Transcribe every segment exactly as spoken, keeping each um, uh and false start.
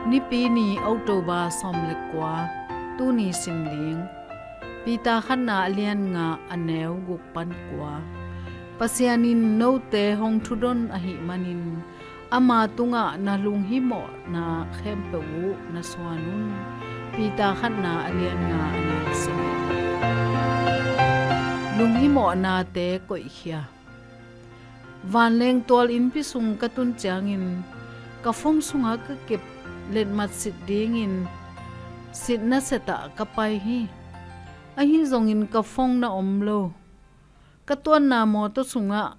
Nipi ni, October sawm le kua. Tuni sim ding Peter khatna a lian nga, a neu guk pan kua. Pasian in note hong thudon ahih manin ama tungah na lunghimawhna khempeuh uh na suan un. Peter khatna a lian nga, a neu sagih. Lunghimawhnate koihkhia. Vanleng tual innpi sung ka tun ciangin ka phone sungah ka kep letmat sit dingin sitna set ah ka pai hi. Ahi zongin ka phone na om lo. Ka tuanna mawtaw sungah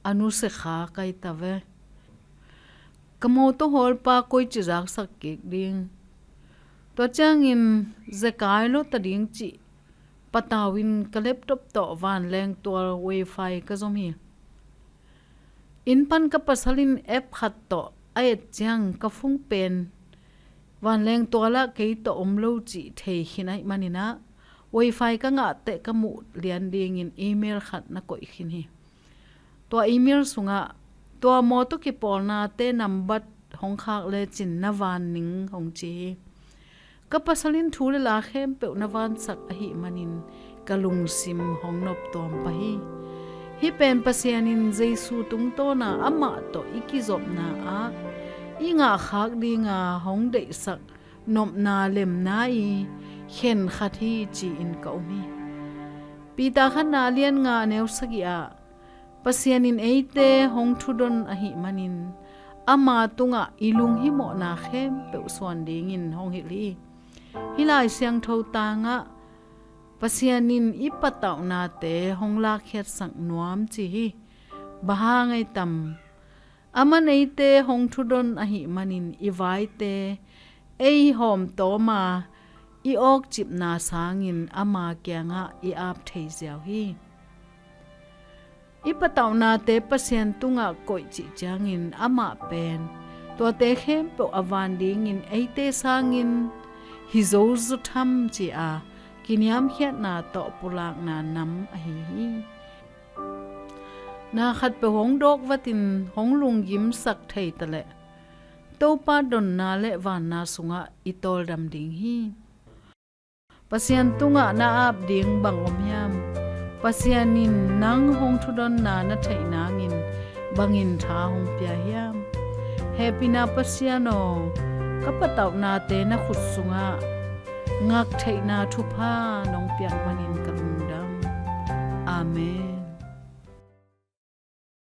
a nusia kha ka hi ta ve. Ka mawtaw hawlpa koici zaksak kik ding. Tua ciangin zekai lo ta ding cih patau in ka laptop tawh vanleng tual wifi ka zom hi. Inn pan ka pasal in app khat tawh a et ciang ka phone pen vanleng tual ah kei tawh om lo cih thei khin ahih manin ah, wifi ka ngah teh ka muh lian dingin email khat na koih khin hi. Tua email sungah, "Tua mawtaw kipawlnate nambat hong khak lecin na van ning," hong ci hi. Ka pasal in thu le la khempeuh na vansak ahih manin ka lungsim hong nop tuam pah hi. Hih pen Pasian in Jesu tungtawna amah tawh i kizopna ah i ngahkhak dinga hong deihsak nopna lemna i khen khat hi, ci-in ka um hi. Peter khatna a lian nga, a neu sagih ah, Pasian in eite hong thudon ahih manin ama tungah i lunghimawhna khempeuh suan dingin hong hilh hi. Hih Lai Siangtho tangah Pasian in i patauhnate hong lakkhiatsak nuam ci hi. Bang hang ei tam? Aman eite hong thudon ahih manin i vaite ei hawmtawm a, i awkcipna sangin ama kiangah i ap thei ziau hi. I patauhnate Pasian tungah koih cih ciangin amah pen tuate khempeuh a van dingin eite sangin hi zo zaw tham ci-a kiniamkhiatna tawh pulakna nam ahi hi. Na khatpeuh hong dawk vatin hong lunggimsak thei taleh Topa donna le vanna sungah i tawldam ding hi. Pasian tungah na ap ding bang om hiam? Pasian in nang hong thudonna na theih nangin bangin tha hong pia hiam? Hehpihna Pasian aw, ka patauhnate na khut sungah ngaktheihna thupha nong piak manin ka lungdam. Amen.